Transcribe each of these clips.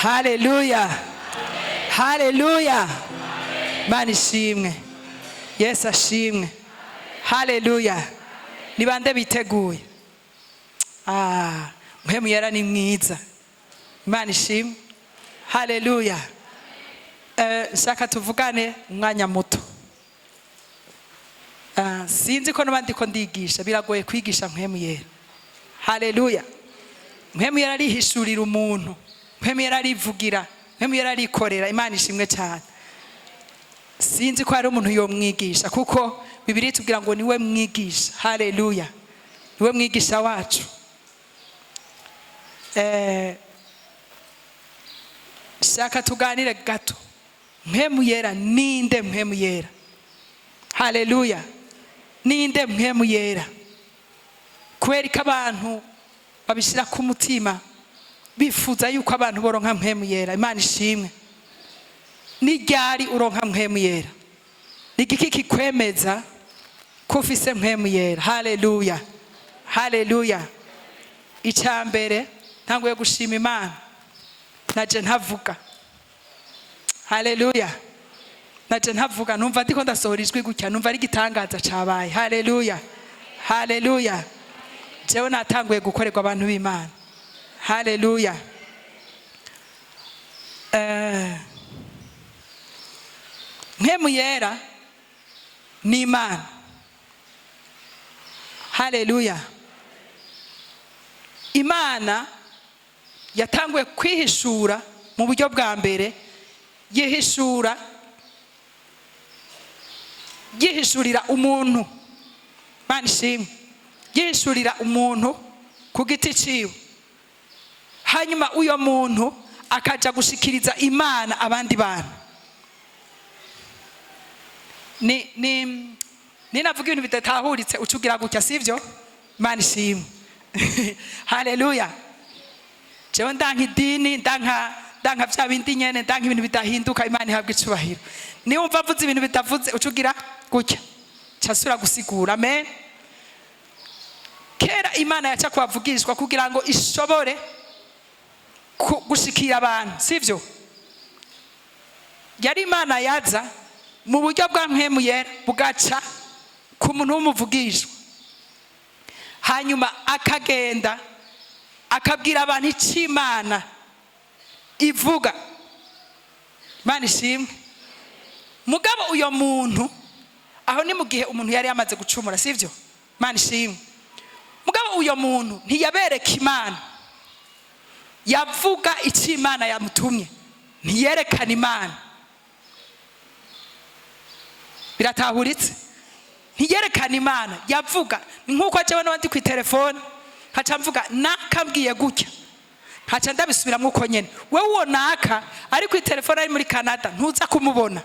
Haleluya, haleluya! Imana ishimwe, Yesu ashimwe. Haleluya! Ni bande biteguye? Ah, Mpwemu Yera ni mwiza. Imana ishimwe, haleluya. Shaka tuvugane umwanya muto. Ah, sinzi ko n'abandi ko ndigisha, biragoye kwigisha Mpwemu Yera. Haleluya! Mpwemu Yera arihishurira umuntu, Mpwemu Yera arivugira, Mpwemu Yera arikorera. Imana ishimwe cyane. Sinzi ko hari umuntu yomwigisha, kuko Bibiliya itubwira ngo niwe mwigisha. Haleluya! Niwe mwigisha wacu. Shaka tuganire gato. Mpwemu Yera ninde? Mpwemu Yera, haleluya, ninde Mpwemu Yera? Kubera ko abantu babishyira ku mutima, bifuza yuko abantu boronka Mpwemu Yera. Imana ishimwe. Ni ryari uronka Mpwemu Yera? Ni igiki kikwemeza ko ufise Mpwemu Yera? Haleluya, haleluya! Icya mbere, ntanguye gushima Imana, naje ntavuga. Haleluya! Naje ntavuga, numva ndiko ndasohora ijwi gutya, numva ari igitangaza cabaye. Haleluya, haleluya! Jewe natanguye gukorerwa, abantu b'Imana. Haleluya! Mpwemu Yera ni Imana. Haleluya! Imana yatanguye kwihishura mu buryo bwa mbere, yihishura, yihishurira umuntu. Imana ishimwe. Yihishurira umuntu ku giti ciwe, hanyuma uyo muntu akaja gushikiriza Imana abandi bantu. Ni ninavuga ibintu bidatahuritse, uca ugira gutya, sivyo? Imana ishimwe, haleluya. Jewe ndanka idini, ndanka vya bindi nyene, ndanka ibintu bidahinduka. Imana ihabwa icubahiro. Niwumva mvuze ibintu bidavuze, uca ugira gutya, casubira gusigura. Amen. Kera Imana yaca kubavugishwa kugira ngo ishobore gushikira abantu, sivyo? Yari Imana yaza mu buryo bwa Mpwemu Yera, bugaca ku muntu w'umuvugishwa, hanyuma akagenda akabwira abantu icyo Imana ivuga. Imana ishimwe. Mugabo uyo muntu, aho ni mu gihe umuntu yari yamaze gucumura, sivyo? Imana ishimwe. Mugabo uyo muntu ntiyabereka Imana, yavuga icyo Imana yamutumye, ntiyerekana Imana. Biratahuritse? Ntiyerekana Imana, yavuga. Ni nk'uko jewe n'abandi ku telefone, nkaca mvuga nakambwiye gutya, nkaca ndabisubiramo uko nyene. Wewe uwo naka ari ku telefone, ari muri Canada, ntuza kumubona.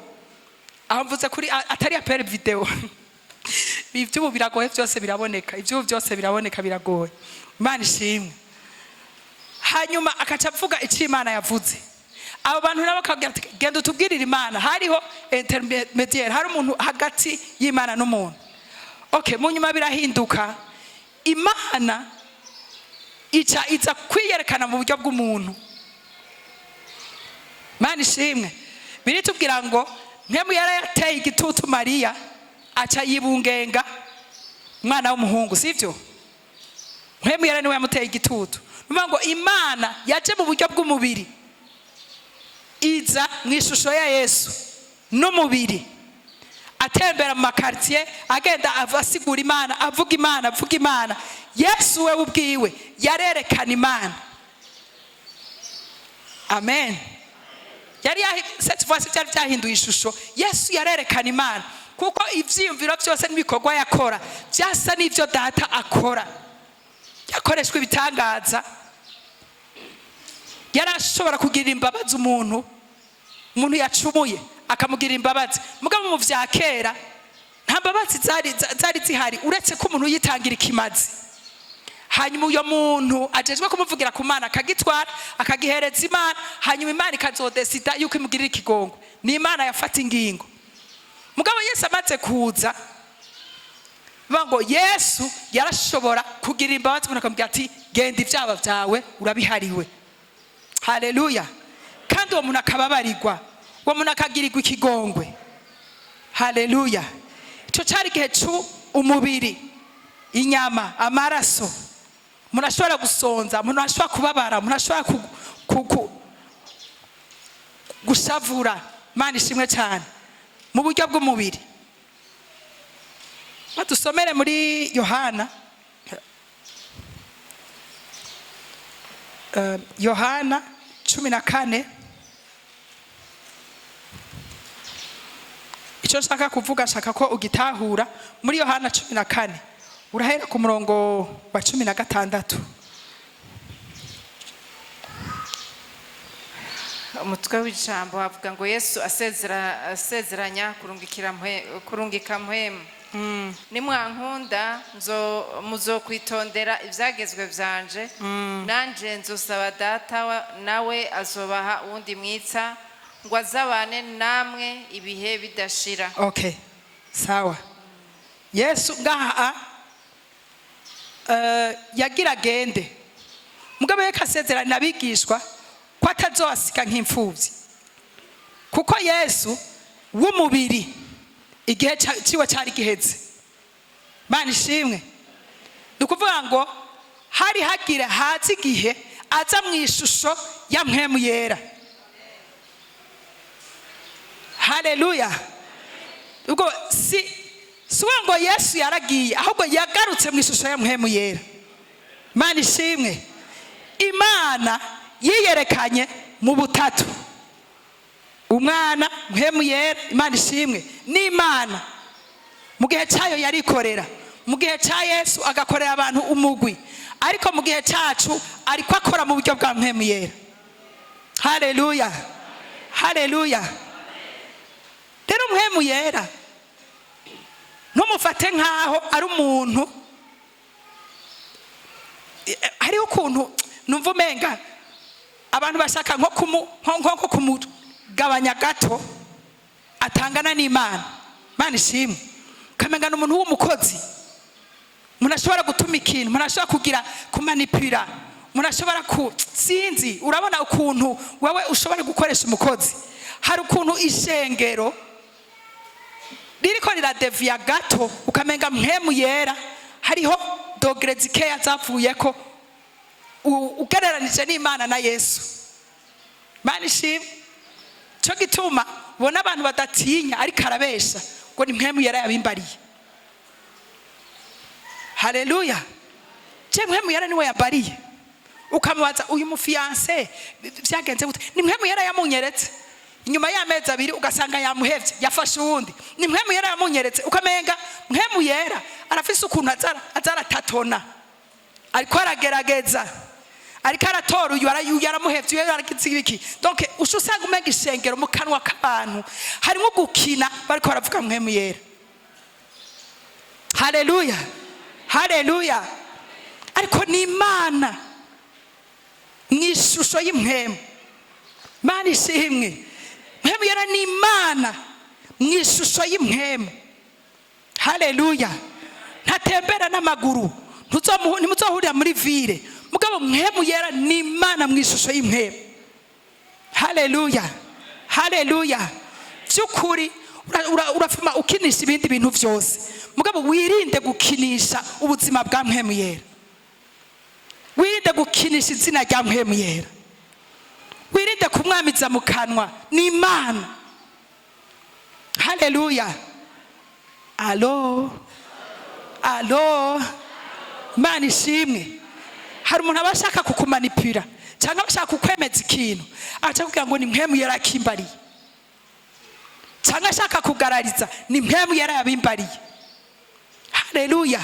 Aho mvuze kuri atari appel vidéo. Iby'ubu biragoye, byose biraboneka, iby'ubu byose biraboneka, biragoye. Imana ishimwe. Hanyuma akaca avuga icyo Imana yavuze, abo bantu nabo bakabwira ati: "Genda utubwirire Imana." Hariho intermédiaire, hari umuntu hagati y'Imana n'umuntu. Okay, mu nyuma birahinduka, Imana ica iza kwiyerekana mu buryo bw'umuntu. Imana ishimwe. Biritubwira ngo Mpwemu Yera yateye igitutu Mariya, aca yibungenga umwana w'umuhungu, sivyo? Mpwemu Yera niwe yamuteye igitutu. Ni ngo Imana yaje mu buryo bw'umubiri, iza mu ishusho ya Yesu n'umubiri, atembera mu ma quartier, agenda asigura Imana, avuga Imana, avuga Imana. Yesu we ubwiwe yarerekana Imana. Amen. Yari cette fois byari byahinduye ishusho. Yesu yarerekana Imana, kuko ivyiyumviro byose n'ibikorwa yakora byasa n'ivyo Data akora. Yakoreshwa ibitangaza, yarashobora kugirira imbabazi umuntu yacumuye, akamugirira imbabazi. Mugabo mu vya kera nta mbabazi zari zihari, uretse ko umuntu yitangira ikimazi, hanyuma uyo muntu ajejwe kumuvugira ku Mana akagitwara, akagihereza Imana, hanyuma Imana ikazodesida yuko imugirira ikigongo. Ni Imana yafata ingingo. Mugabo Yesu amaze kuza, bivuga ngo Yesu yarashobora kugira imbabazi umuntu, akamubwira ati: "Genda, ibyaha byawe urabihariwe." Haleluya! Kandi uwo muntu akababarirwa, uwo muntu akagirirwa ikigongwe. Haleluya! Icyo cyari igihe umubiri, inyama, amaraso. Umuntu ashobora gusonza, umuntu ashobora kubabara, umuntu ashobora gushavura. Imana ishimwe cyane, mu buryo bw'umubiri. Badusomere muri Yohana, Yohana 14. Icyo nshaka kuvuga, nshaka ko ugitahura. Muri Yohana 14, urahera ku murongo wa 16. Umutwe w'ijambo havuga ngo Yesu asezeranya kurungika mpwemu. Nimwankunda muzokwitondera ibyagezwe byanje, nanje nzosaba Data, nawe azobaha uwundi mwitsa ngo azabane namwe ibihe bidashira. Okay, sawa. Yesu ngaha yagira agende, mugabo reka asezerana abigishwa ko atazobasiga nk'imfubyi, kuko Yesu w'umubiri igihe ciwe cyari giheze. Mana ishimwe! Ni ukuvuga ngo hari hagira haza igihe aza mu ishusho ya mpwemu yera. Haleluya! Ubwo si ukuvuga ngo Yesu yaragiye, ahubwo yagarutse mu ishusho ya mpwemu yera. Mana ishimwe! Imana yiyerekanye mu butatu: Umwana, mpwemu yera. Imana ishimwe! N'Imana mu gihe cyayo yarikorera, mu gihe cya Yesu agakorera abantu umugwi, ariko mu gihe cyacu ariko akora mu buryo bwa mpwemu yera. Haleluya, haleluya! Rero mpwemu yera ntumufate nk'aho ari umuntu. Hariho ukuntu numva umenga abantu bashaka nko kumugabanya gato, atangana n'Imana. Imana ishimwe! Ukamenga ni umuntu w'umukozi, umuntu ashobora gutuma ikintu, umuntu ashobora kugira kumanipira, umuntu ashobora ku, sinzi. Urabona ukuntu wewe ushobora gukoresha umukozi. Hari ukuntu ishengero ririko riradeviya gato, ukamenga mpwemu yera hariho degrés zikeya zavuyeko ugereranije n'Imana na Yesu. Imana ishimwe! Cyo gituma ubona abantu badatinya, ariko arabesha ngo ni mpwemu yera yabimbariye. Haleluya! Je, mpwemu yera niwe yambariye. Ukamubaza: "Uyu mu fiancé byagenze gute?" "Ni mpwemu yera yamunyeretse." Inyuma y'amezi 2 ugasanga yamuhevye, yafashe uwundi. "Ni mpwemu yera yamunyeretse." Ukamenga mpwemu yera arafise ukuntu azara tatona, ariko aragerageza, ariko aratora uyu, yaramuhevye, uyu yaragize ibiki. Donc usha usanga umenga ishengero, mu kanwa k'abantu harimo gukina, bariko baravuga mpwemu yera. Haleluya, haleluya! Ariko ni Imana mu ishusho y'impwemu. Mana ishimwe! Mpwemu yera ni Imana mu ishusho y'impwemu. Haleluya! Ntatembera n'amaguru, ntimuzohurira muri ville, mugabo mpwemu yera ni Imana mu ishusho y'impwemu. Haleluya, haleluya! By'ukuri urafuma ukinisha ibindi bintu byose, mugabo wirinde gukinisha ubuzima bwa mpwemu yera, wirinde gukinisha izina rya mpwemu yera, wirinde kumwamiza mu kanwa. Ni Imana. Haleluya! Alo, alo! Imana ishimwe! Hari umuntu aba ashaka kukumanipira cyangwa aba ashaka kukwemeza ikintu, aca kugira ngo ni mpwemu yera akimbariye, cyangwa ashaka kugarariza ni mpwemu yera yabimbariye. Haleluya!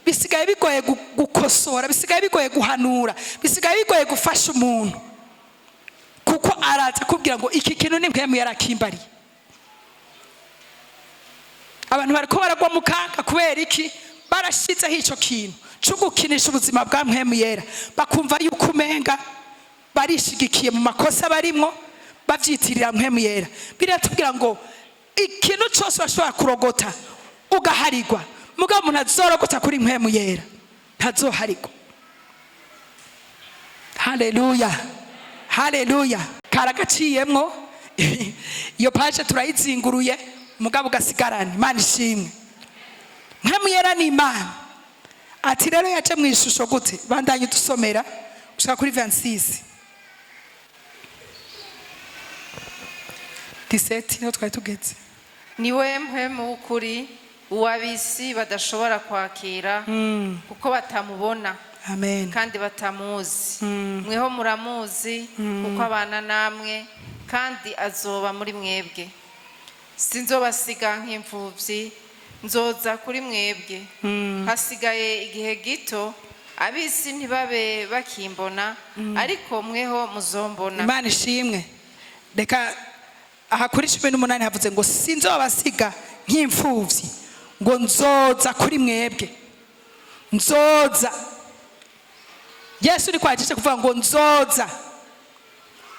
Bisigaye bigoye gukosora, bisigaye bigoye guhanura, bisigaye bigoye gufasha umuntu, kuko araza kubwira ngo iki kintu ni mpwemu yera akimbariye. Abantu bariko baragwa mu kaga. Kubera iki? Barashyizeho icyo kintu cyo gukinisha ubuzima bwa mpwemu yera, bakumva yuko umenga barishigikiye mu makosa barimwo, babyitirira mpwemu yera. Biratubwira ngo ikintu cyose bashobora kurogota ugaharigwa, mugabo umuntu azorogota kuri mpwemu yera ntazoharigwa. Haleluya, haleluya! Karagaciyemwo, iyo page turayizinguruye, mugabo ugasigarana. Imana ishimwe. Mpwemu Yera ni Imana. Ati rero yaje mu ishusho gute? Bandanye dusomera gushika kuri 26, 17 niho twari tugeze. Niwe Mpwemu w'ukuri, uw'ab'isi badashobora kwakira, kuko batamubona Amen. kandi batamuzi. Mweho muramuzi, kuko abana namwe kandi azoba muri mwebwe. Sinzobasiga nk'imfubyi, nzoza kuri mwebwe. Hasigaye igihe gito, ab'isi ntibabe bakimbona, ariko mweho muzombona. Imana ishimwe. Reka aha kuri 18 havuze ngo sinzobasiga nk'imfubyi, ngo nzoza kuri mwebwe. Nzoza. Yesu uri kwajeje kuvuga ngo nzoza.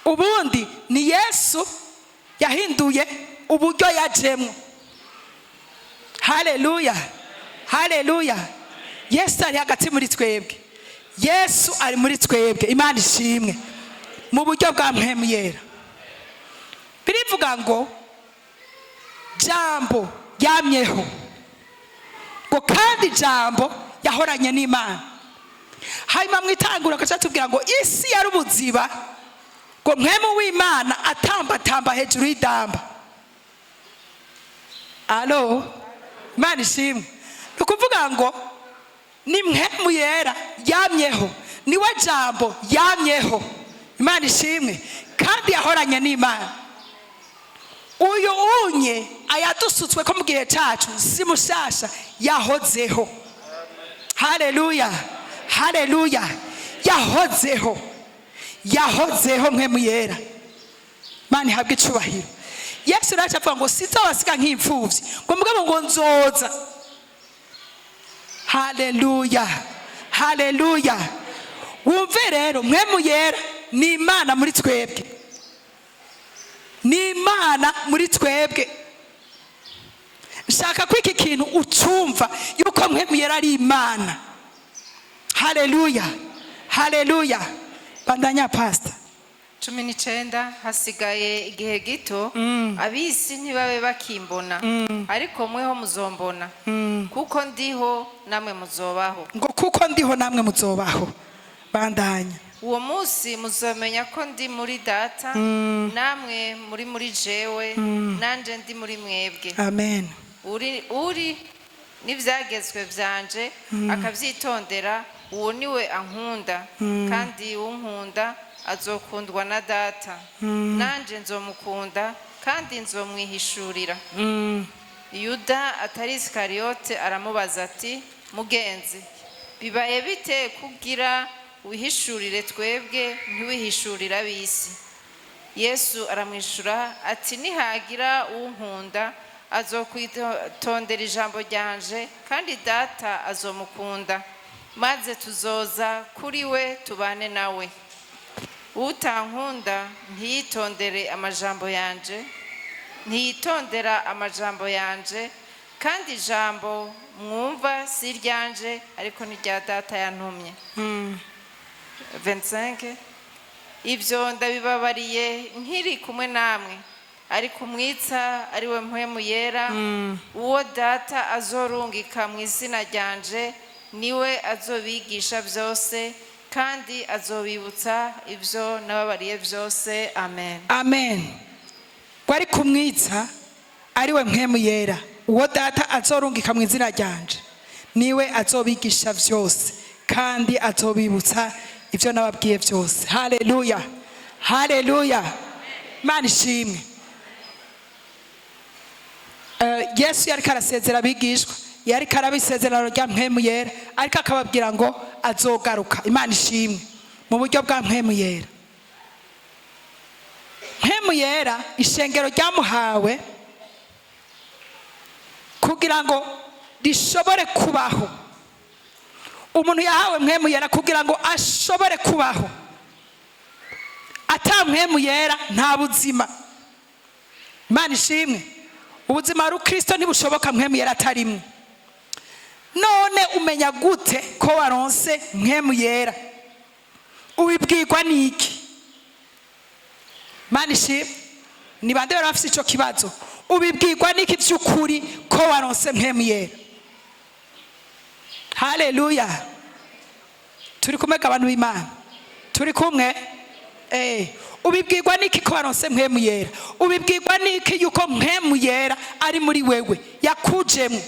Ubundi ni Yesu yahinduye uburyo yajemwo. Haleluya, haleluya! Yesu ari hagati muri twebwe, Yesu ari muri twebwe. Imana ishimwe, mu buryo bwa Mpwemu Yera. Birivuga ngo Jambo yamyeho, ngo kandi Jambo yahoranye n'Imana. Hanyuma mu itanguriro agaca tubwira ngo isi yari ubuziba, ngo Mpwemu w'Imana atambatamba hejuru y'idamba. Alo, Imana ishimwe. Ni ukuvuga ngo ni Mpwemu Yera yamyeho, niwe Jambo yamyeho. Imana ishimwe. Kandi yahoranye n'Imana. Uyu unye ayadusutswe ko mu gihe cyacu si mushasha, yahozeho. Haleluya, haleluya! Yahozeho, yahozeho Mpwemu Yera. Imana ihabwe icubahiro. Yesu rero avuga ngo sinzabasiga nk'imfubyi, ngo mugabo ngo nzoza. Haleluya, haleluya! Wumve rero, Mpwemu Yera ni Imana muri twebwe, ni Imana muri twebwe. Nshaka ko iki kintu ucumva, yuko Mpwemu Yera ari Imana. Haleluya, haleluya! Bandanya, pasita. 19. Hasigaye igihe gito, ab'isi ntibabe bakimbona, ariko mweho muzombona, kuko ndiho, namwe muzobaho. Ngo kuko ndiho, namwe muzobaho. Bandanya. Uwo munsi muzomenya ko ndi muri Data, namwe muri jewe, nanje ndi muri mwebwe. Amen. Uri n'ibyagezwe byanje akabyitondera, uwo niwe ankunda, kandi unkunda azokundwa na Data, nanje nzomukunda kandi nzomwihishurira. Yuda, atari Isikariyote, aramubaza ati: "Mugenzi, bibaye bite kugira wihishurire twebwe, ntiwihishurire ab'isi?" Yesu aramwishura ati: "Nihagira unkunda, azokwitondera ijambo ryanje, kandi Data azomukunda, maze tuzoza kuri we, tubane nawe. Utankunda ntiyitondere amajambo yanje, ntiyitondera amajambo yanje, kandi ijambo mwumva si iryanje, ariko ni irya Data yantumye." 25. Ibyo ndabibabariye nkiri kumwe namwe, ariko Umwitsa, ari we Mpwemu Yera, uwo Data azorungika mu izina ryanje, niwe azobigisha byose kandi azobibutsa ibyo nababariye byose. Amen. Amen. Ngo ariko Umwitsa, ari we Mpwemu Yera, uwo Data azorungika mu izina ryanje, niwe azobigisha byose kandi azobibutsa ibyo nababwiye byose. Haleluya, haleluya! Imana ishimwe. Yesu yariko arasezera abigishwa, yariko araba isezerano rya Mpwemu Yera, ariko akababwira ngo azogaruka. Imana ishimwe, mu buryo bwa Mpwemu Yera. Mpwemu Yera, ishengero ryamuhawe kugira ngo rishobore kubaho. Umuntu yahawe Mpwemu Yera kugira ngo ashobore kubaho. Ata Mpwemu Yera, nta buzima. Imana ishimwe. Ubuzima rukristo ntibushoboka Mpwemu Yera atarimwe. None umenya gute ko waronse Mpwemu Yera? Ubibwirwa n'iki? Mana ishimwe. Ni bande bari bafise ico kibazo? Ubibwirwa n'iki vy'ukuri ko waronse Mpwemu Yera? Haleluya! Turi kumwe, abantu b'Imana? Turi kumwe? Ubibwirwa n'iki ko waronse Mpwemu Yera? Ubibwirwa n'iki yuko Mpwemu Yera ari muri wewe, yakujemwo?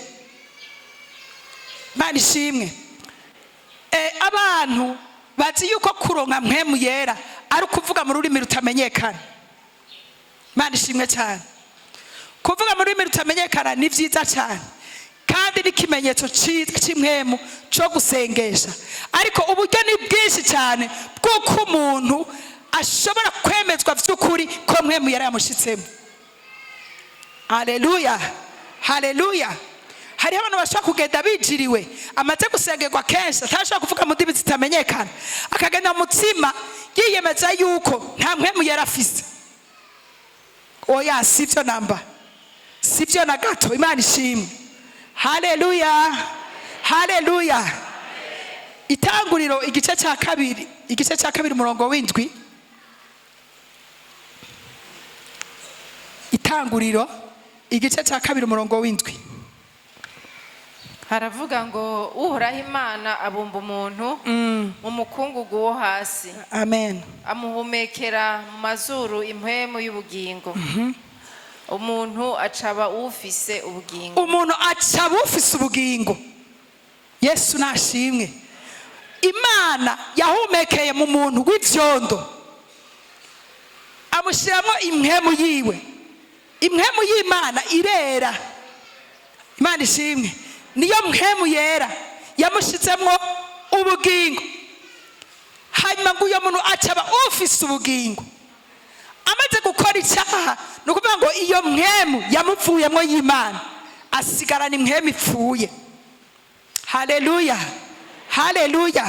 Mana ishimwe. Abantu bazi yuko kuronka Mpwemu Yera ari ukuvuga mu rurimi rutamenyekana. Mana ishimwe cyane. Kuvuga mu rurimi rutamenyekana ni vyiza cyane, kandi n'ikimenyetso cyiza cy'impwemu cyo gusengesha, ariko uburyo ni bwinshi cyane bw'uko umuntu ashobora kwemezwa by'ukuri ko Mpwemu Yera yamushitsemo. Haleluya, haleluya! Hariho abantu bashobora kugenda bijiriwe, amaze gusengerwa kenshi, atashobora kuvuga mu ndimi zitamenyekana, akagenda mu mutima yiyemeza yuko nta mpwemu yari afise. Oya, sivyo namba, sivyo na gato. Imana ishimwe. Haleluya, haleluya! Itanguriro igice cya kabiri, igice cya kabiri, umurongo w'indwi. Itanguriro igice cya kabiri, umurongo w'indwi. Haravuga ngo: "Uhoraho Imana abumba umuntu mu mukungugu wo hasi, Amen. amuhumekera mu mazuru impwemu y'ubugingo, umuntu acaba ufise ubugingo." Umuntu aca bufise ubugingo. Yesu nashimwe. Imana yahumekeye mu muntu w'ivyondo, amushyiramo impwemu yiwe. Impwemu y'Imana irera. Imana ishimwe. Niyo mpwemu yera yamushyizemo ubugingo. Hanyuma ngo uyo muntu acaba ufise ubugingo. Amaze gukora icyaha, ni ukuvuga ngo iyo mpwemu yamuvuyemo y'Imana, asigarana impwemu ipfuye. Haleluya, haleluya!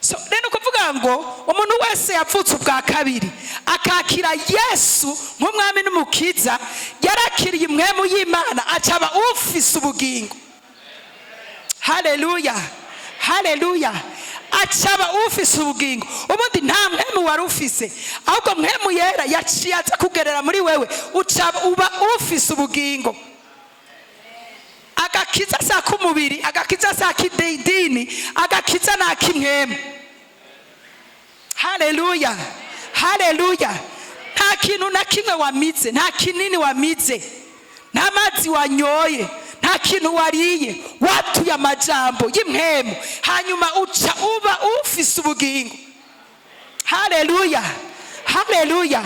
So rero ni ukuvuga ngo umuntu wese yavutse ubwa kabiri, akakira Yesu nk'umwami n'umukiza, yarakiriye impwemu y'Imana, acaba ufise ubugingo. Haleluya, haleluya! Acaba ufise ubugingo. Ubundi nta mpwemu wari ufise, ahubwo Mpwemu Yera yaciye aza kugerera muri wewe, uca uba ufise ubugingo. Agakiza si ak'umubiri, agakiza si ak'idini, agakiza ni ak'impwemu. Haleluya, haleluya! Nta kintu na kimwe wamize, nta kinini wamize, nta mazi wanyoye, nta kintu wariye. Watuye amajambo y'impwemu, hanyuma uca uba ufise ubugingo. Haleluya, haleluya!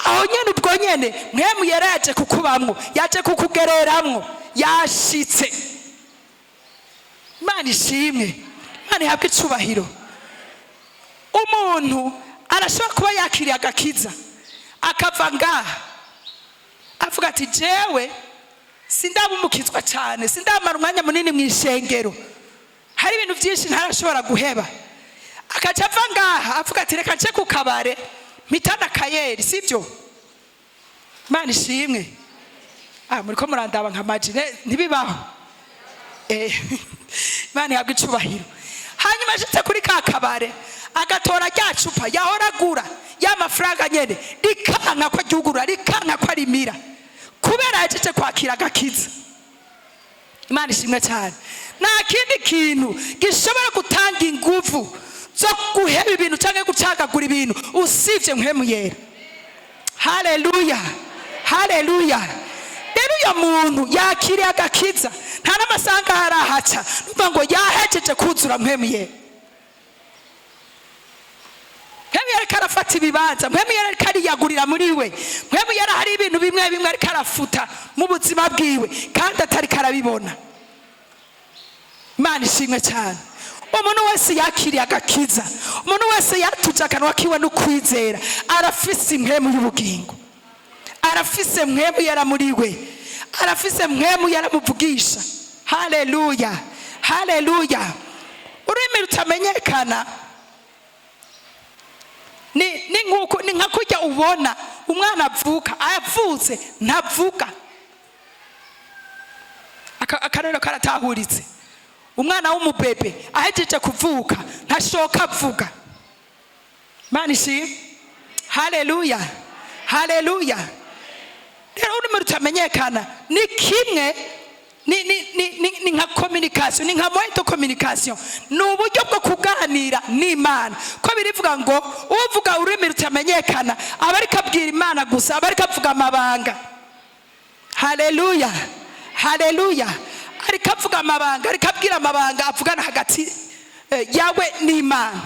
Aho nyene, ubwo nyene, Mpwemu Yera yaje kukubamwo, yaje kukugereramwo, yashitse. Imana ishimwe, Imana ihabwe icubahiro. Umuntu arashobora kuba yakiriye agakiza, akava ngaha avuga ati: "Jewe sindaba umukizwa cyane, sindamara umwanya munini mu ishengero, hari ibintu byinshi ntarashobora guheba." Akaca ava ngaha avuga ati: "Reka nce ku kabare mpitane akayeri." Sibyo? Imana ishimwe. Ah, muriko murandaba nka majine, ntibibaho. Imana ihabwa icubahiro. Hanyuma ashitse kuri ka kabare, agatora rya cupa yahora agura, ya mafaranga nyene, rikanka ko aryugurura, rikanka ko arimira, kubera yajeje kwakira agakiza. Imana ishimwe cyane. Nta kindi kintu gishobora gutanga inguvu zo guheba ibintu cyangwa gucagagura ibintu usibye Mpwemu Yera. Haleluya, haleluya! Rero uyo muntu yakiriye agakiza, nta n'amasanga harahaca, numva ngo yahejeje kuzura Mpwemu Yera. Mpwemu Yera ariko arafata ibibanza, Mpwemu Yera ariko ariyagurira muri we, Mpwemu Yera hari ibintu bimwe bimwe ariko arafuta mu buzima bwiwe kandi atariko arabibona. Imana ishimwe cyane. Umuntu wese yakiriye agakiza, umuntu wese yatuje akanwa kiwe n'ukwizera, arafise impwemu y'ubugingo, arafise Mpwemu Yera muri we, arafise Mpwemu yaramuvugisha. Haleluya, haleluya! Ururimi rutamenyekana ni nkuko, ni nka kurya ubona umwana avuka, avutse ntavuga. Akarero karatahuritse. Umwana w'umubebe ahejeje kuvuka ntashoka avuga. Mana ishimwe, haleluya! Haleluya. Rero ururimi rutamenyekana ni kimwe ni nka communication, ni nka moyen de communication, ni uburyo bwo kuganira n'Imana. Ko birivuga ngo uvuga ururimi rutamenyekana aba ariko abwira Imana gusa, aba ariko avuga amabanga. Haleluya, haleluya. Ariko avuga amabanga, ariko abwira amabanga avugana hagati yawe n'Imana.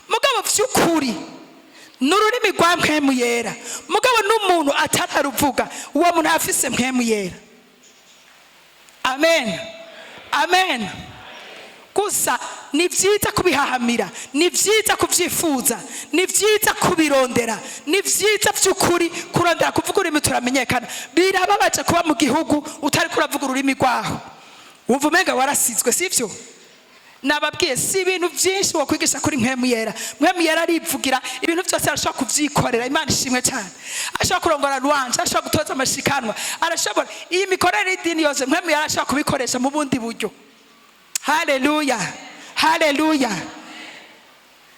Mugabo vy'ukuri n'ururimi rwa Mpwemu Yera, mugabo n'umuntu atararuvuga, uwo muntu afise Mpwemu Yera. Amen, amen. Gusa ni byiza kubihahamira, ni byiza kubyifuza, ni byiza kubirondera, ni byiza by'ukuri kurondera kuvuga ururimi turamenyekana. Birababaje kuba mu gihugu utari kuravuga ururimi rwaho, wumva umenga warasizwe, sibyo? Nababwiye, si ibintu byinshi wakwigisha kuri Mpwemu Yera. Mpwemu Yera arivugira ibintu byose, arashobora kubyikorera. Imana ishimwe cyane. Ashobora kurongora louange, ashobora gutoza amashikanwa, arashobora iyi mikorere y'idini yose. Mpwemu Yera ashobora kubikoresha mu bundi buryo. Haleluya, haleluya.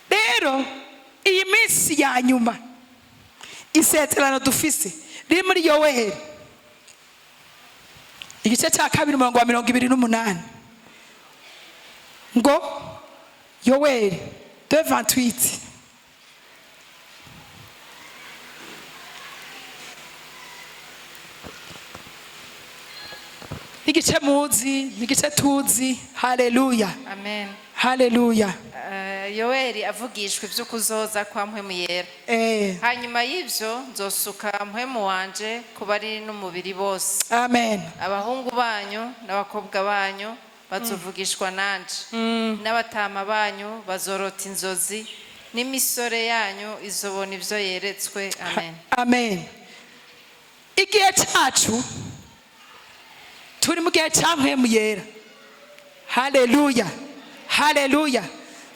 Rero iyi minsi ya nyuma, isezerano dufise riri muri Yoweri igice cya 2, umurongo wa 28, ngo Yoweri 2:28. Igice muzi, igice tuzi. Haleluya. Amen. Haleluya. Yoweri avugishwa ivy'ukuzoza kwa Mpwemu Yera. Hanyuma y'ivyo nzosuka Mpwemu wanje ku bari n'umubiri bose. Amen. Abahungu banyu n'abakobwa banyu bazovugishwa nanje, n'abatama banyu bazorota inzozi, n'imisore yanyu izobona ivyo yeretswe. Amen. Amen. Igihe cyacu, turi mu gihe cya Mpwemu Yera. Haleluya, haleluya.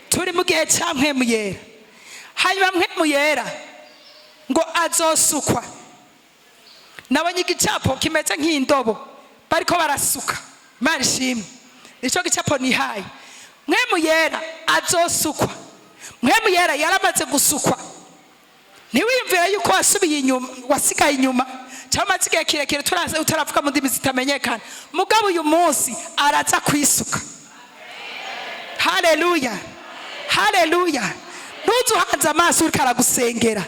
Turi mu gihe cya Mpwemu Yera. Hanyuma Mpwemu Yera ngo azosukwa. Nabonye igicapo kimeze nk'indobo bariko barasuka. Imana ishimwe, nicyo gicapo nihaye. Mpwemu Yera azosukwa. Mpwemu Yera yaramaze gusukwa. Ntiwiyumvire yuko wasubiye inyuma, wasigaye inyuma, cyangwa umaze igihe kirekire utaravuga mu ndimi zitamenyekana. Mugabo uyu munsi araza kwisuka. Haleluya, haleluya. Ntuze uhanze amaso uriko aragusengera,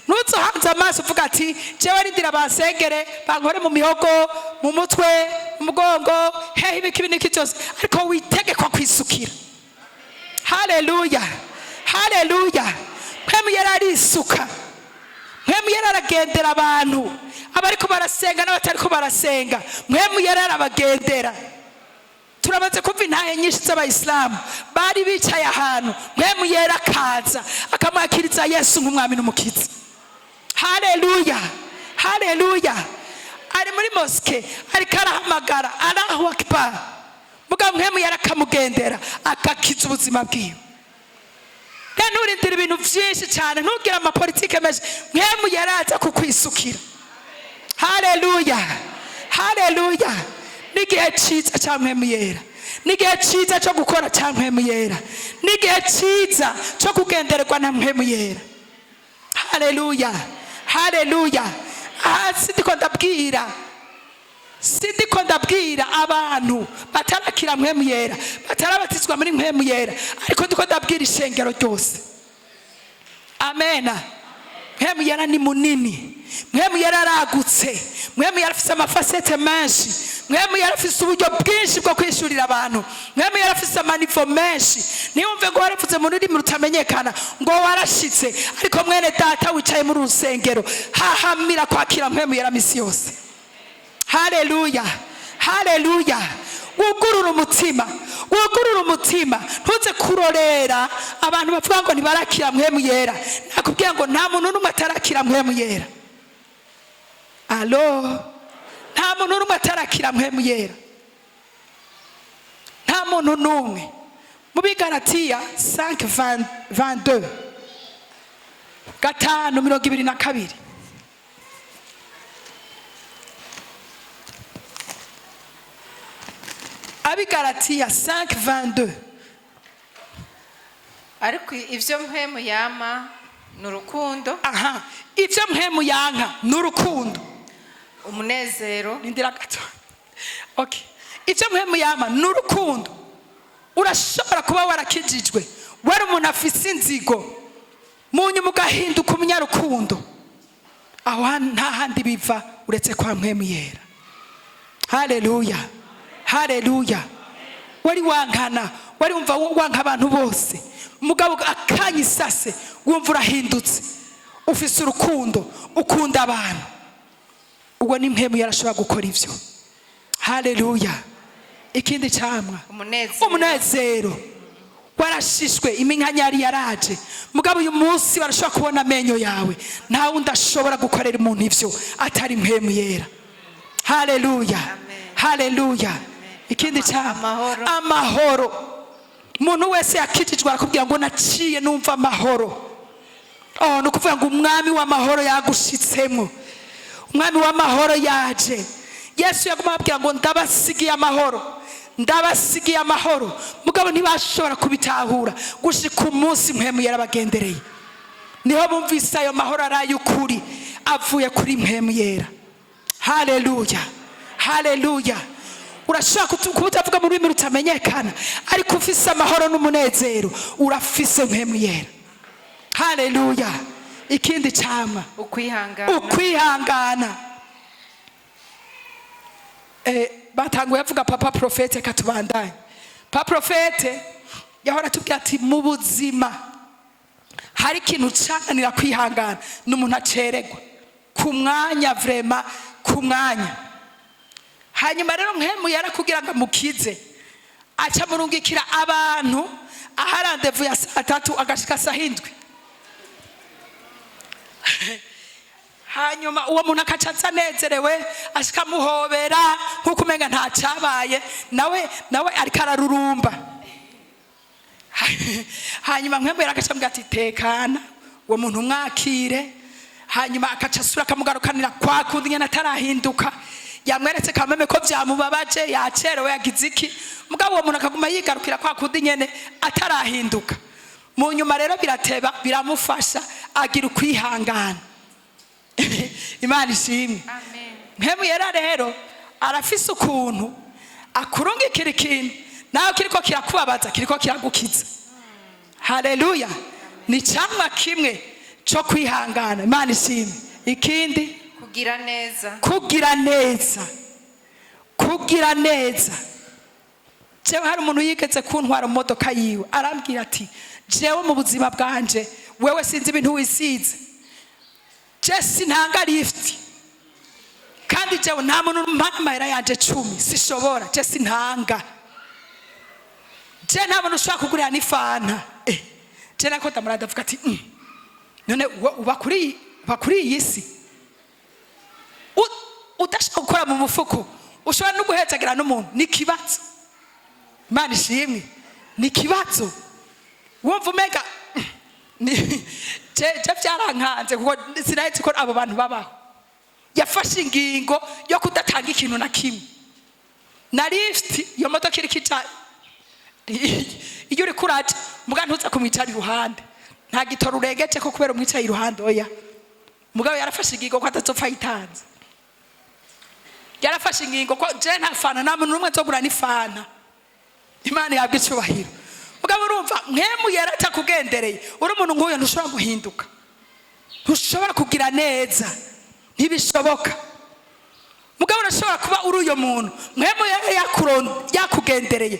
ntuze uhanze amaso uvuga ati jewe rindira bansengere, bankore mu mihogo, mu mutwe, mu mugongo, hehe, ibiki ibi n'iki byose, ariko witegekwa kwisukira. Haleluya, haleluya. Mpwemu Yera arisuka. Mpwemu Yera aragendera abantu, abariko barasenga n'abatariko barasenga. Mpwemu Yera arabagendera. Turamaze kumva intahe nyinshi z'abayisilamu bari bicaye ahantu, Mpwemu Yera akaza akamwakiriza Yesu nk'umwami n'umukiza. Haleluya, haleluya. Ari muri mosquée ariko arahamagara Allahu akbar, mugabo Mpwemu Yera akamugendera, akakiza ubuzima bwiwe. Rero nturindire ibintu byinshi cyane, ntugire amapolitike menshi. Mpwemu Yera aza kukwisukira. Haleluya, haleluya. N'igihe cyiza cya Mpwemu Yera, n'igihe cyiza cyo gukora cya Mpwemu Yera, n'igihe cyiza cyo kugendererwa na Mpwemu Yera. Haleluya, haleluya. Aha sindiko ndabwira abantu batarakira Mpwemu Yera, batarabatizwa muri Mpwemu Yera, ariko ndiko ndabwira ishengero ryose. Amena. Mpwemu Yera ni munini, Mpwemu Yera aragutse, Mpwemu Yera afise ama facettes menshi, Mpwemu Yera afise uburyo bwinshi bwo kwishurira abantu, Mpwemu Yera afise ama niveaux menshi. Niyumve ngo waravuze mu rurimi rutamenyekana ngo warashitse, ariko mwene data wicaye muri urusengero, hahamira kwakira Mpwemu Yera misi yose. Haleluya, haleluya. Wugurure umutima, wugurure umutima, ntuze kurorera abantu bavuga ngo ntibarakira Mpwemu Yera. Nakubwiye ngo nta muntu n'umwe atarakira Mpwemu Yera. Alo, nta muntu n'umwe atarakira Mpwemu Yera, nta muntu n'umwe. Mu Bigaratiya 5:22, 5:22. Abigaratiya 5:22. Ariko ibyo Mpwemu yama Ni urukundo. Aha, ibyo Mpwemu yanka ni urukundo. Umunezero. Nindira gato. Okay, ibyo Mpwemu yama ni urukundo. Urashobora kuba warakijijwe wari umuntu afise inzigo, mu nyuma ugahinduka umunyarukundo. Aho nta handi biva uretse kwa Mpwemu Yera. Haleluya, haleluya! Wari wankana, wari wumva wanka abantu bose, mugabo akanya isase wumva urahindutse, ufise urukundo, ukunda abantu. Ubwo ni Mpwemu yarashobora gukora ibyo. Haleluya! Ikindi camwa? Umunezero. Umunezero. Warashishwe, iminkanyari yaraje, mugabo uyu munsi barashobora kubona amenyo yawe. Nta wundi ashobora gukorera umuntu ivyo atari Mpwemu Yera. Haleluya! Amen. Haleluya! Ikindi camwa? Amahoro. Amahoro. Umuntu wese yakijijwe arakubwira ngo naciye numva amahoro. Oh, ni ukuvuga ngo Umwami w'amahoro yagushitsemo, Umwami w'amahoro yaje. Yesu yaguma ababwira ngo ndabasigiye amahoro, ndabasigiye amahoro, mugabo ntibashobora kubitahura gushika umunsi Mpwemu yarabagendereye, niho bumvise ayo mahoro ari ay'ukuri, avuye kuri Mpwemu Yera. Haleluya, haleluya! Urashobora kuba utavuga mu rurimi rutamenyekana, ariko ufise amahoro n'umunezero, urafise Mpwemu Yera. Haleluya! Ikindi camwa? Ukwihangana. Ukwihangana. Batanguye avuga papa prophète, katubandanye. Papa prophète yahora atubwira ati mu buzima hari ikintu cananira kwihangana, ni umuntu aceregwa ku mwanya, vraiment ku mwanya. Hanyuma rero Mpwemu yarakugira ngo amukize, aca murungikira abantu aha rendez-vous ya saa 3, agashika saa 7. Hanyuma uwo muntu akaca aza anezerewe, ashika amuhobera nk'uko umenga nta cyabaye, nawe ariko ararurumba. Hanyuma Mpwemu agaca amubwira ati tekana, uwo muntu mwakire. Hanyuma akaca asura akamugarukanira kwa kundi nyene atarahinduka, yamweretse kameme ko byamubabaje, yacerewe, yagize iki, mugabo uwo muntu akaguma yigarukira kwa kundi nyene atarahinduka. Mu nyuma rero birateba, biramufasha, agira ukwihangana. Imana ishimwe! Amen. Mpwemu Yera rero arafise ukuntu akurungikira ikintu, nawe kiriko kirakubabaza, kiriko kiragukiza. Haleluya! Ni camwa kimwe co kwihangana. Imana ishimwe! Ikindi? Kugira neza. Kugira neza, kugira neza. Jewe hari umuntu yigeze kuntwara mu modoka yiwe, arambwira ati jewe mu buzima bwanje, wewe sinzi ibintu wisize, je sintanga lift, kandi jewe nta muntu mpa amahera yanje 10, sishobora, je sintanga, je nta muntu ushobora kugurira n'ifanta. Je nako ndamurada, avuga ati none uba kuri iyi si udashobora gukora mu mufuko, ushobora no guhezagira n'umuntu, ni ikibazo. Imana ishimwe! Ni ikibazo, wumva umenga je byarankanze, kuko sinahetse ko abo bantu babaho. Yafashe ingingo yo kudatanga ikintu na kimwe, na lift. Iyo modoka iriko ija, iyo uriko uraja, muga ntuza kumwicara iruhande, nta gitoro urengeje ko kubera umwicaye iruhande, oya. Mugabo yarafashe ingingo ko atazopfa yitanze. Yarafashe ingingo ko je nta fanta, nta muntu n'umwe nzogura n'ifanta. Imana yabwa icubahiro! Mugabo urumva Mpwemu Yera atakugendereye, uri umuntu nk'uyo, ntushobora guhinduka, ntushobora kugira neza, ntibishoboka. Mugabo urashobora kuba uri uyo muntu, Mpwemu Yera yakugendereye,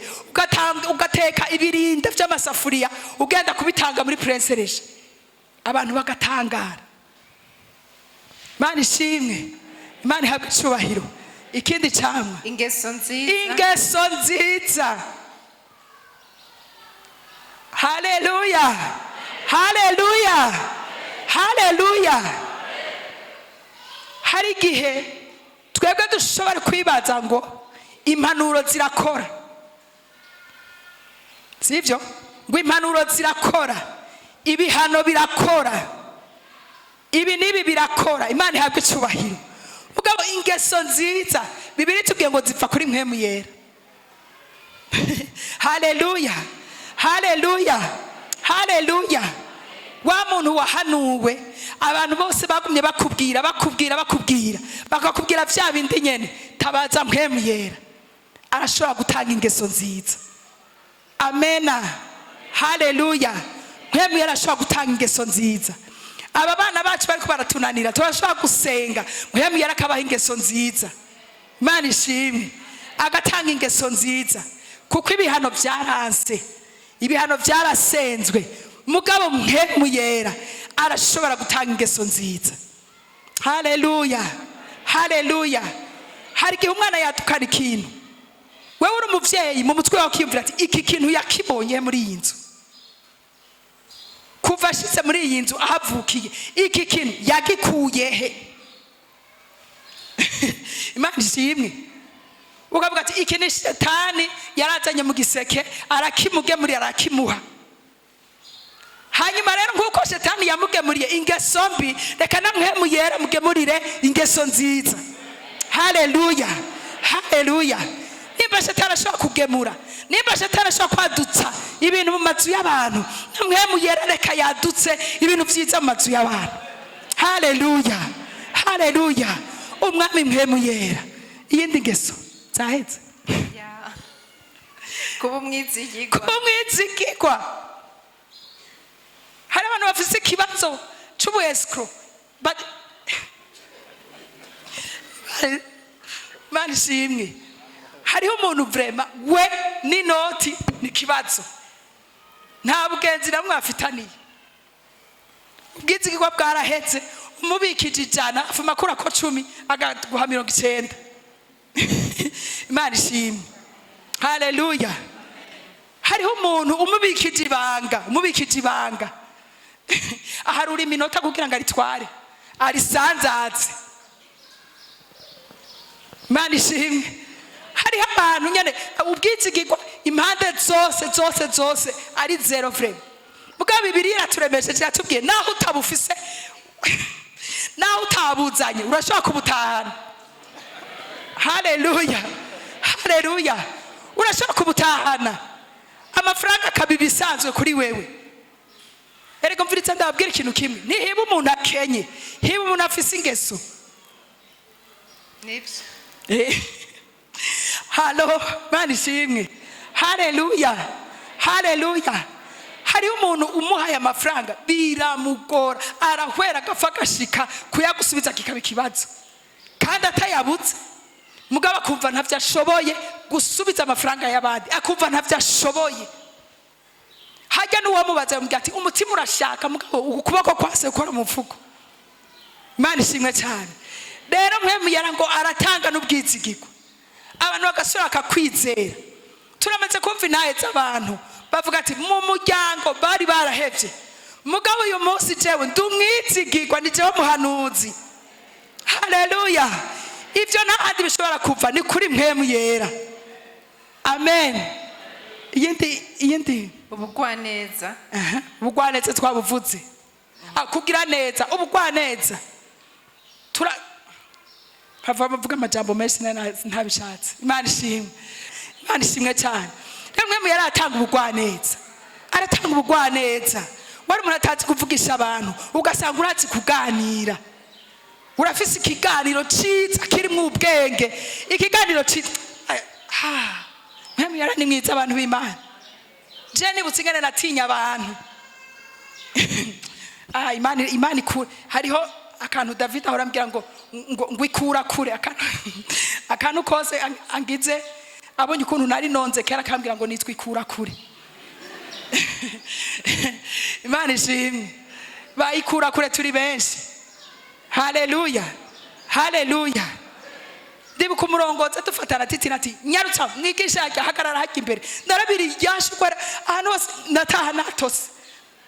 ugateka ibirinde by'amasafuriya, ugenda kubitanga muri Prince Régent, abantu bagatangara. Imana ishimwe! Imana ihabwe icubahiro! Ikindi camwa? Ingeso nziza. Ingeso nziza. Haleluya, haleluya, haleluya! Hari igihe twebwe dushobora kwibaza ngo impanuro zirakora, sibyo? Ngo impanuro zirakora, ibihano birakora, ibi n'ibi birakora. Imana ihabwa icubahiro! Mugabo ingeso nziza, Bibiri tubwiye ngo zipfa kuri Mpwemu Yera. Haleluya, haleluya, haleluya! Wa muntu wahanuwe, abantu bose bagumye bakubwira, bakubwira, bakubwira, bakakubwira vya bindi nyene, tabaza Mpwemu Yera, arashobora gutanga ingeso nziza. Amena, haleluya. Mpwemu Yera arashobora gutanga ingeso nziza. Aba bana bacu bariko baratunanira, turashobora gusenga, Mpwemu Yera akabaha ingeso nziza. Imana ishimwe, agatanga ingeso nziza, kuko ibihano byaranse, ibihano byarasenzwe, mugabo Mpwemu Yera arashobora gutanga ingeso nziza. Haleluya, haleluya. Hari igihe umwana yadukana ikintu, wewe uri umuvyeyi, mu mutwe wawe ukiyumvira ati: "Iki kintu yakibonye muri iyi nzu kuva ashitse muri iyi nzu, ahavukiye, iki kintu yagikuye he?" Imana ishimwe. Ukavuga ati: "Iki ni shetani yarazanye mu giseke, arakimugemuriye, arakimuha." Hanyuma rero, nk'uko shetani yamugemuriye ingeso mbi, reka na Mpwemu Yera mugemurire ingeso nziza. Haleluya, haleluya. Nimba shetani ashobora kugemura, nimba shetani ashobora kwadutsa ibintu mu mazu y'abantu, na Mpwemu Yera reka yadutse ibintu byiza mu mazu y'abantu. Haleluya, haleluya. Umwami Mpwemu Yera. Iyindi ngeso zaheze. Ya. Kuba umwizigirwa. Kuba umwizigirwa. Hari abantu bafise ikibazo c'ubu escroc. Imana ishimwe. Hariho umuntu vraiment we n'inoti ni ikibazo, nta bugenzi namwe afitaniye, ubwizigirwa bwarahetse. Umubikije 100, afuma akurako 10, agaguha 90. Imana ishimwe, haleluya. Hariho umuntu umubikije ibanga, umubikije ibanga, aharura iminota kugira ngo aritware, arisanzaze. Imana ishimwe. Hariho abantu nyene ubwizigirwa impande zose, zose, zose ari zéro vraiment. Bwa Bibiliya iraturemesheje, iratubwiye: naho utabufise, naho utabuzanye, urashobora kubutahana. Haleluya, haleluya. Urashobora kubutahana, amafaranga akaba ibisanzwe kuri wewe. Erega mviritse, ndababwira ikintu kimwe: ntihiba umuntu akenye, hiba umuntu afise ingeso. Nibyo. Halo, Mana ishimwe, haleluya, haleluya. Hariho umuntu umuhaye amafaranga biramugora, arahwera, agapfa, agashika kuyagusubiza kikaba ikibazo, kandi atayabutse. Mugabo akumva ntavyo ashoboye gusubiza amafaranga y'abandi, akumva ntavyo ashoboye. Hajya n'uwamubaza yamubwira ati: "Umutima urashaka, mugabo ukuboko kwase gukora mu mufuko." Imana ishimwe cyane. Rero Mpwemu Yera ngo aratanga n'ubwizigirwa, abantu bagasubira bakakwizera. Turamaze kumva intahe z'abantu bavuga ati: "Mu muryango bari barahevye, mugabo uyu munsi jewe ndi umwizigirwa, ni jewe muhanuzi." Haleluya. Ibyo nta handi bishobora kuva, ni kuri Mpwemu Yera. Amen. Iyindi, iyindi. Ubugwaneza. Aha, ubugwaneza twabuvuze. Kugira neza, ubugwaneza. Tura hava bavuga amajambo menshi ntabishatse. Imana ishimwe, Imana ishimwe cyane. Rero Mpwemu yari atanga ubugwaneza, aratanga ubugwaneza. Wari umuntu atazi kuvugisha abantu, ugasanga urazi kuganira, urafise ikiganiro ciza kirimwo ubwenge, ikiganiro ciza. Ha, Mpwemu Yera ni mwiza, abantu b'Imana. Je nibutse ingene natinya abantu. Imana, Imana ikura. Hariho akantu David ahora ambwira ngo ikura kure. Akantu kose angize, abonye ukuntu nari nonze kera, akambwira ngo nitwa ikura kure. Imana ishimwe, bayikura kure turi benshi. Haleluya, haleluya. Ndibuka umurongozi dufatana titina ati: "Nyarutsa mwigisha, yajya ahagarara hajya imbere." Narabiri yashukora ahantu hose, nataha natose,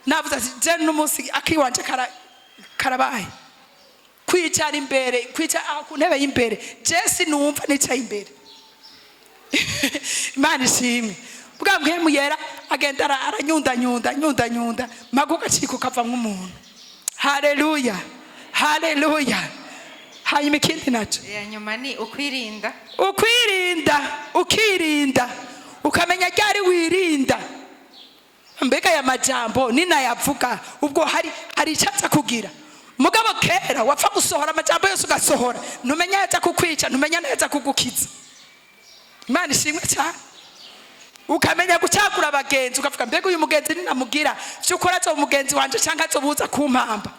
navuze ati: "Je n'umunsi akiwanje karabaye kwicara imbere, kwicara aho ku ntebe y'imbere, je sinumva nicaye imbere." Imana ishimwe. Bwa Mpwemu Yera agenda aranyundanyunda, nyundanyunda, magu gaciko kavamwo umuntu. Haleluya, haleluya. Hanyuma ikindi naco? Iya nyuma ni ukwirinda. Ukwirinda, ukirinda, ukamenya ryari wirinda. Mbega aya majambo ninayavuga, ubwo hari icyo aza kugira? Mugabo kera wapfa gusohora amajambo yose, ugasohora, ntumenya yaza kukwica, ntumenya nayaza kugukiza. Imana ishimwe cyane. Ukamenya gucagura abagenzi, ukavuga: "Mbega uyu mugenzi ninamugira vy'ukuri azoba umugenzi wanje canke azobuza kumpamba?"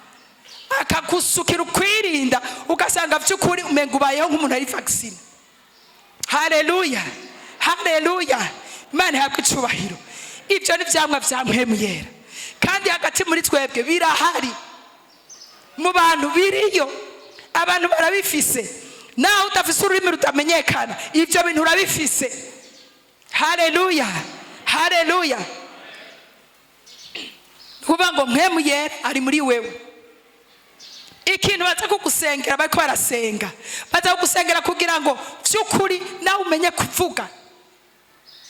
Akagusukira ukwirinda, ugasanga vy'ukuri umenga ubayeho nk'umuntu ari vacciné. Haleluya, haleluya, Imana ihabwa icubahiro. Ibyo ni vyamwa vya Mpwemu Yera, kandi hagati muri twebwe birahari, mu bantu biriyo, abantu barabifise. Naho udafise ururimi rutamenyekana, ibyo bintu urabifise. Haleluya, haleluya. Kuvuga ngo Mpwemu Yera ari muri wewe. Ikintu baza kugusengera, bariko barasenga, baza kugusengera kugira ngo vy'ukuri nawe umenye kuvuga.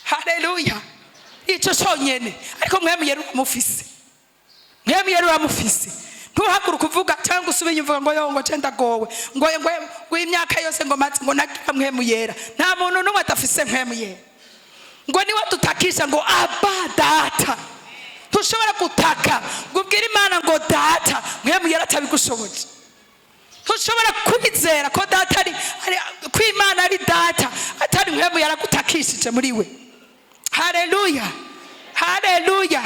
Haleluya. Ico conyene. Ariko Mpwemu Yera uramufise, Mpwemu Yera uramufise. Ntuhaguruke uvuga cyangwa usubire inyuma uvuga ngo: "Yo, ngo ce ndagowe, ngo imyaka yose ngo maze ngo nagira Mpwemu Yera." Nta muntu n'umwe adafise Mpwemu Yera. Ngo niwe dutakisha ngo: "Aba, Data." Ntushobora gutaka ngo ubwire Imana ngo: "Data", Mpwemu Yera atabigushoboje. Ntushobora kwizera ko Data ari ko Imana ari Data atari Mpwemu yaragutakishije muri we. Haleluya, haleluya.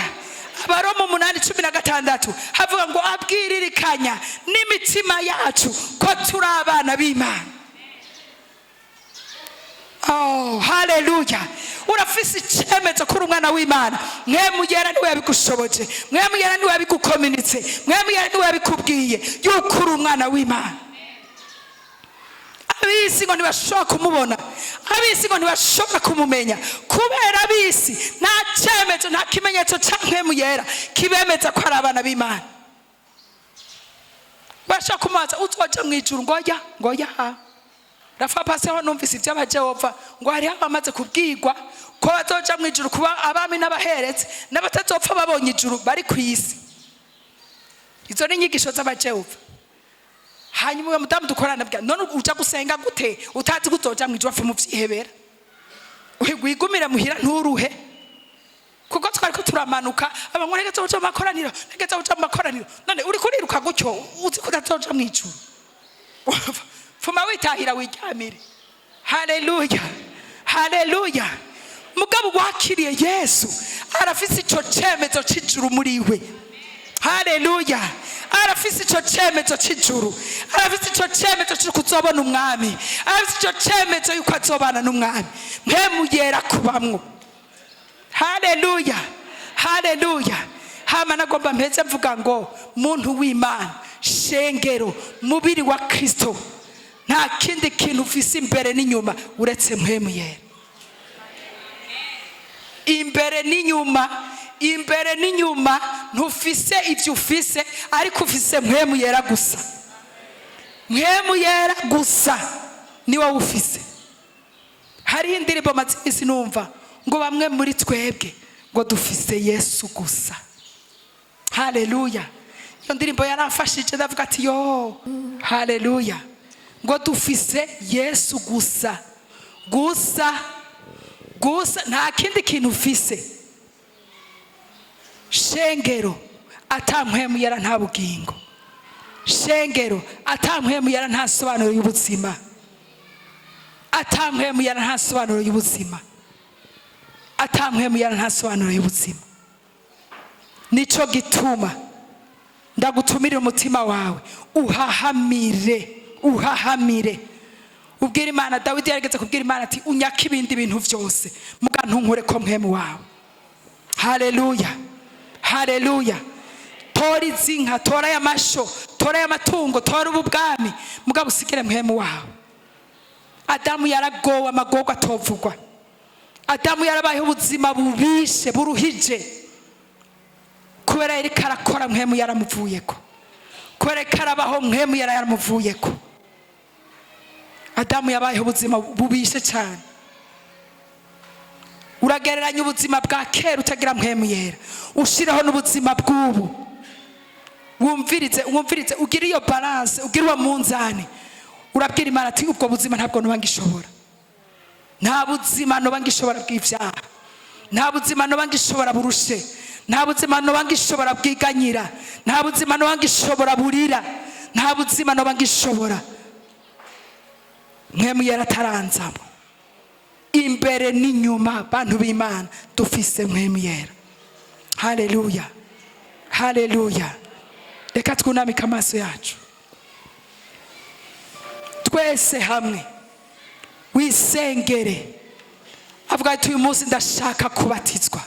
Abaroma 8:16 havuga ngo abwiririkanya n'imitima yacu ko turi abana b'Imana. Oh, haleluya! Urafise icyemezo ko uri umwana w'Imana. Mpwemu Yera niwe yabigushoboje, Mpwemu Yera niwe yabigukominitse, Mpwemu Yera niwe yabikubwiye yuko uri umwana w'Imana. Ab'isi ngo ntibashobora kumubona, ab'isi ngo ntibashobora kumumenya, kubera ab'isi nta cyemezo, nta kimenyetso cya Mpwemu Yera kibemeza ko ari abana b'Imana. Bashaka kumubaza: "Uzoja mu ijuru?" Ngo: "Oya." Ngo: "Oya." Rafa paseho numvise iby'abajehova ngo hariho abamaze kubwirwa ko bazoja mu ijuru kuba abami n'abaheretse, n'abatazopfa babonye ijuru bari ku isi. Izo ni inyigisho z'abajehova. Hanyuma uyo mudamu dukorana bwa none: "Uja gusenga gute utazi ko uzoja mu ijuru?" Wapfa muvyihebera, wigumire muhira, nturuhe. Kuko twari ko turamanuka, abantu ntegetse uja mu makoraniro, ntegetse uja mu makoraniro. None uri kuriruka gutyo uzi ko utazoja mu ijuru? Pfuma witahira, wiryamire. Haleluya, haleluya. Mugabo wakiriye Yesu arafise ico cemezo c'ijuru muri we. Haleluya. Arafise ico cemezo c'ijuru, arafise ico cemezo co kuzobona umwami, arafise ico cemezo yuko azobana n'umwami. Mpwemu Yera kubamwo. Haleluya, haleluya. Hama nagomba mpeze mvuga ngo: muntu w'Imana, shengero, mubiri wa Kristo, nta kindi kintu ufise imbere n'inyuma uretse Mpwemu Yera. Imbere n'inyuma, imbere n'inyuma, ntufise ibyo ufise, ariko ufise Mpwemu Yera gusa. Mpwemu Yera gusa ni wowe ufise. Hariho indirimbo maze iminsi numva ngo bamwe muri twebwe ngo dufise Yesu gusa. Haleluya. Iyo ndirimbo yaramfashije, ndavuga ati: "Yo, haleluya!" Ngo dufise Yesu gusa, gusa, gusa, nta kindi kintu ufise. Shengero, ata Mpwemu Yera nta bugingo. Shengero, ata Mpwemu Yera nta sobanuro y'ubuzima. Ata Mpwemu Yera nta sobanuro y'ubuzima. Ata Mpwemu Yera nta sobanuro y'ubuzima. Nico gituma ndagutumirira umutima wawe uhahamire, uhahamire, ubwira Imana. Dawidi yarigeze kubwira Imana ati: "Unyake ibindi bintu byose, muga ntunkure ko Mpwemu wawe." Haleluya, haleluya. Tora izi nka, tora aya masho, tora aya matungo, tora ubu bwami, mugabo usigire Mpwemu wawe. Adamu yaragowe amagorwa atovugwa. Adamu yarabayeho ubuzima bubishe, buruhije, kubera yariko arakora Mpwemu yaramuvuyeko, kubera yariko arabaho Mpwemu yaramuvuyeko. Adamu yabayeho ubuzima bubishe cyane. Uragereranya ubuzima bwa kera utagira Mpwemu Yera, ushireho n'ubuzima bw'ubu, wumvirize, wumvirize, ugire iyo balance, ugire uwo munzani. Urabwira Imana ati: "Ubwo buzima ntabwo nuba ngishobora, nta buzima nuba ngishobora bw'ibyaha, nta buzima nuba ngishobora burushe." Nta buzima noba ngishobora bwiganyira, nta buzima noba ngishobora burira, nta buzima noba ngishobora Mpwemu Yera ataranzamo. Imbere n'inyuma, bantu b'Imana, dufise Mpwemu Yera. Haleluya, haleluya. Reka twunamike amaso yacu twese hamwe. Wisengere, avuga ati: "Uyu munsi ndashaka kubatizwa,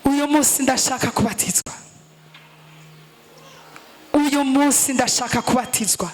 uyu munsi ndashaka kubatizwa, uyu munsi ndashaka kubatizwa."